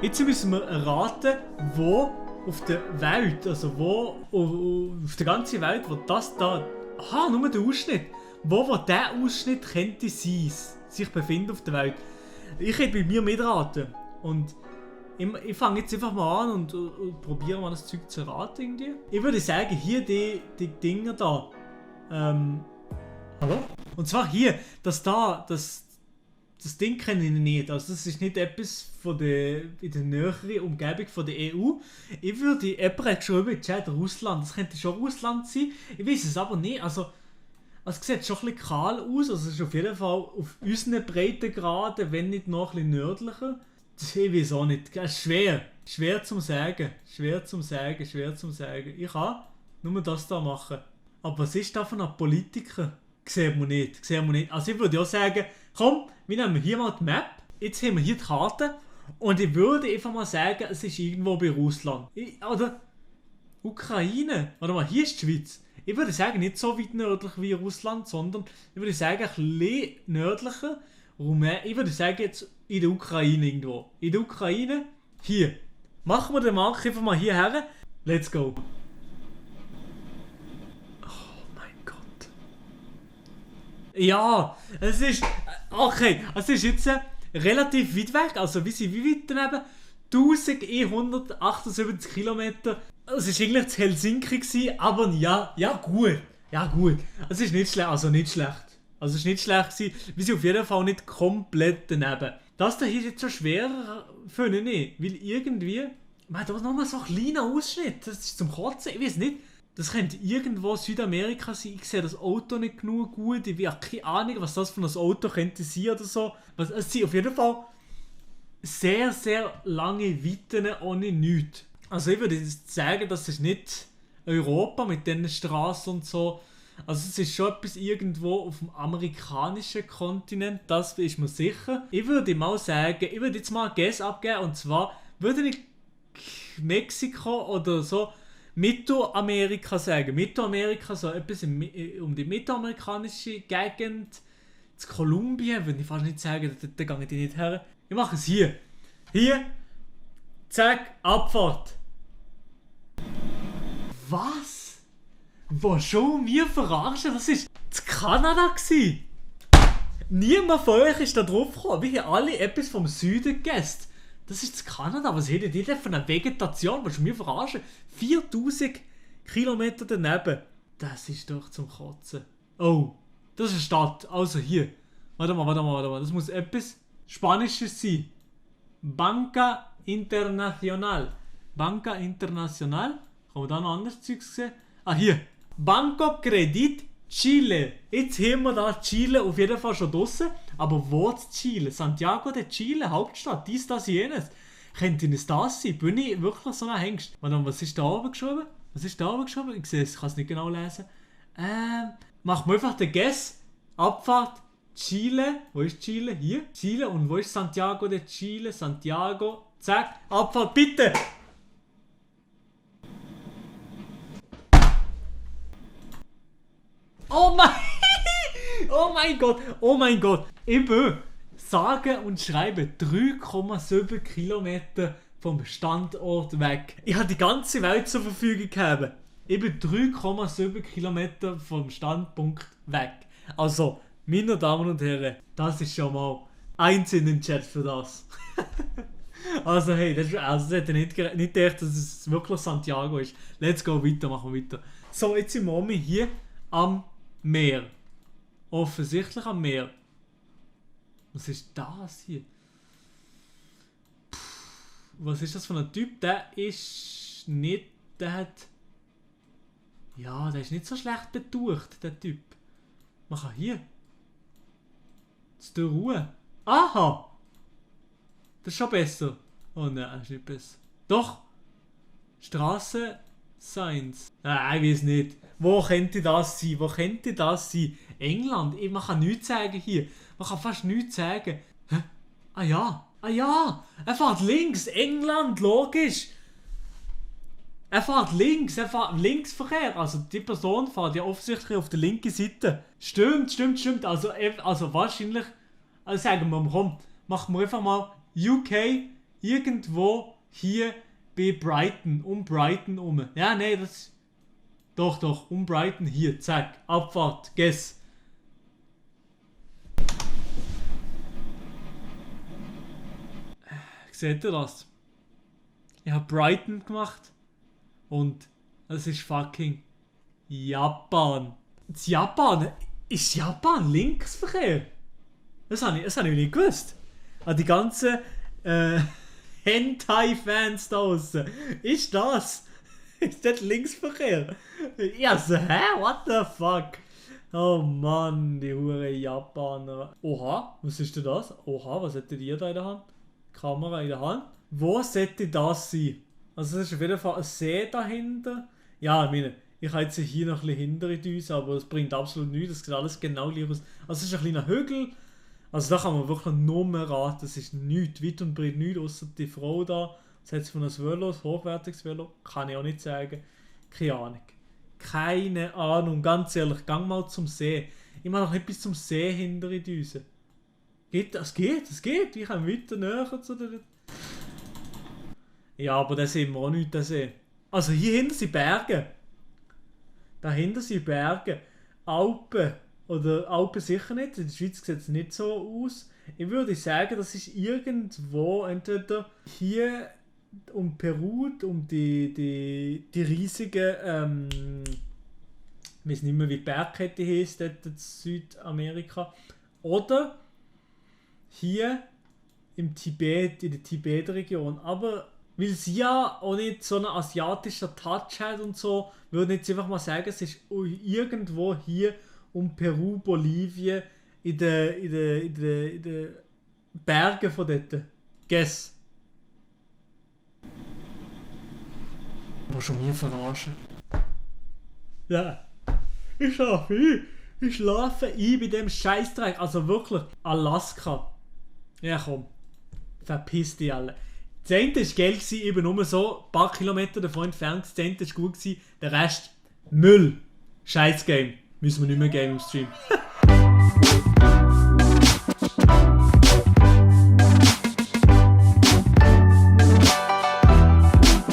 Jetzt müssen wir erraten, wo auf der Welt, also wo auf der ganzen Welt, wo das da... Aha, nur der Ausschnitt. Wo der Ausschnitt könnte sich befinden auf der Welt. Ich hätte bei mir mitraten. Und ich fange jetzt einfach mal an und probiere mal das Zeug zu erraten irgendwie. Ich würde sagen, hier die Dinger da. Hallo? Und zwar hier, das Ding kenne ich nicht. Also das ist nicht etwas in der näheren Umgebung von der EU. Ich würde jemanden geschrieben in den Chat Russland. Das könnte schon Russland sein. Ich weiß es aber nicht. Also es sieht schon ein bisschen kahl aus. Also es ist auf jeden Fall auf unseren Breitengraden, wenn nicht noch ein bisschen nördlicher. Ich weiß auch nicht. Es ist schwer. Schwer zum sagen. Ich kann nur das da machen. Aber was ist da von einem Politiker? Sieht man nicht. Also ich würde auch sagen, komm, wir nehmen hier mal die Map. Jetzt haben wir hier die Karte. Und ich würde einfach mal sagen, es ist irgendwo bei Russland. Oder Ukraine. Warte mal, hier ist die Schweiz. Ich würde sagen, nicht so weit nördlich wie Russland, sondern ich würde sagen, ein bisschen nördlicher. Ich würde sagen, jetzt in der Ukraine irgendwo. In der Ukraine, hier. Machen wir den Mark einfach mal hierher. Let's go. Ja, es ist... Okay, es ist jetzt relativ weit weg. Also wie weit daneben? 1178 Kilometer. Es war eigentlich zu Helsinki gewesen, aber ja gut. Es ist nicht schlecht, also nicht schlecht. Also es war nicht schlecht gewesen, wir sind auf jeden Fall nicht komplett daneben. Das hier ist jetzt schon schwerer, finde ich, weil irgendwie... Man, da ist nochmal so ein kleiner Ausschnitt, das ist zum Kotzen, ich weiß nicht. Das könnte irgendwo Südamerika sein. Ich sehe das Auto nicht genug gut. Ich habe keine Ahnung, was das für ein Auto könnte sein oder so. Es sind auf jeden Fall sehr, sehr lange Weiten ohne nichts. Also ich würde sagen, das ist nicht Europa mit diesen Straßen und so. Also es ist schon etwas irgendwo auf dem amerikanischen Kontinent, das ist mir sicher. Ich würde mal sagen, ich würde jetzt mal ein Guess abgeben, und zwar würde ich Mexiko oder so Mittelamerika sagen. Mittelamerika, so etwas um die mittelamerikanische Gegend. Das Kolumbien würde ich fast nicht sagen, da gehe ich nicht her. Ich mache es hier. Hier. Zack, Abfahrt. Was? Wo schon wir verarschen? Das war in Kanada gewesen. Niemand von euch ist da drauf gekommen. Wir haben alle etwas vom Süden gegessen. Das ist Kanada, was hättet ihr denn von einer Vegetation? Was mir verarschen? 4000 Kilometer daneben. Das ist doch zum Kotzen. Oh, das ist eine Stadt. Also hier. Warte mal. Das muss etwas Spanisches sein. Banca Internacional. Kann man da noch anderes Zeugs sehen? Ah, hier. Banco Credit Chile. Jetzt haben wir da Chile auf jeden Fall schon draussen. Aber wo ist Chile? Santiago de Chile, Hauptstadt, dies, das, jenes. Könnte es das sein? Bin ich wirklich so ein Hengst? Warte, was ist da oben geschrieben? Ich sehe es, ich kann es nicht genau lesen. Machen wir einfach den Guess. Abfahrt Chile. Wo ist Chile? Hier. Chile. Und wo ist Santiago de Chile? Santiago. Zack. Abfahrt, bitte! Oh mein Gott. Ich bin sage und schreibe 3,7 Kilometer vom Standort weg. Ich habe die ganze Welt zur Verfügung gehabt. Ich bin 3,7 Kilometer vom Standpunkt weg. Also, meine Damen und Herren, das ist schon mal eins in den Chat für das. Also hey, das hätte ich nicht gedacht, dass es wirklich Santiago ist. Let's go, machen wir weiter. So, jetzt sind wir hier am Meer. Offensichtlich am Meer. Was ist das hier? Was ist das für ein Typ? Der ist nicht... Der ist nicht so schlecht betucht, der Typ. Man kann hier. Jetzt durch Ruhe. Aha! Das ist schon besser. Oh nein, das ist nicht besser. Doch! Straße Science. Nein, ich weiß nicht. Wo könnte das sein? England? Man kann nichts sagen hier. Man kann fast nichts sagen. Hä? Ah ja! Er fährt links! England, logisch! Er fährt Linksverkehr. Also die Person fährt ja offensichtlich auf der linken Seite. Stimmt. Also wahrscheinlich... Also sagen wir, komm, machen wir einfach mal UK irgendwo hier bei Brighton, um Brighton herum. Ja, nee, das... Doch, um Brighton hier, zack, Abfahrt, guess. Seht ihr das? Ich habe Brighton gemacht und es ist fucking Japan. Das Japan, ist Japan Linksverkehr? Das habe ich nicht gewusst. An die ganzen Hentai-Fans da draussen. Ist das? Ist das Linksverkehr? Ja, so, hä? What the fuck? Oh Mann, die hure Japaner. Oha, was ist denn das? Oha, was hättet ihr da in der Hand? Kamera in der Hand. Wo sollte das sein? Also es ist auf jeden Fall ein See dahinter. Ja, ich meine, ich habe jetzt hier noch ein bisschen hinter uns, aber es bringt absolut nichts. Das sieht alles genau gleich aus. Also es ist ein kleiner Hügel. Also da kann man wirklich nur mehr raten. Es ist nichts, weit und breit nichts, außer die Frau da. Das hat von einem Velo, ein hochwertiges Velo. Kann ich auch nicht sagen. Keine Ahnung. Keine Ahnung, ganz ehrlich. Gang mal zum See. Ich mache noch nicht bis zum See hinter uns. Es geht. Ich komme weiter näher zu der... Ja, aber da sehen wir auch nicht, den See. Also hier hinten sind Berge. Dahinter sind Berge. Alpen. Oder Alpen sicher nicht. In der Schweiz sieht es nicht so aus. Ich würde sagen, das ist irgendwo entweder hier um Peru, um die riesigen, ich weiß nicht mehr, wie die Bergkette heisst, dort in Südamerika. Oder hier im Tibet, in der Tibet-Region. Aber weil sie ja auch nicht so einen asiatischen Touch hat und so, würde ich jetzt einfach mal sagen, es ist irgendwo hier um Peru, Bolivien, in den Bergen von dort. Guess. Du musst schon mir verarschen. Ja. Ich schlafe ein bei dem Scheißdreck. Also wirklich, Alaska. Ja komm. Verpiss dich alle. Das eine war geil, eben nur so ein paar Kilometer davon entfernt. Das eine war gut, der Rest Müll. Scheiß Game. Müssen wir nicht mehr geben im Stream.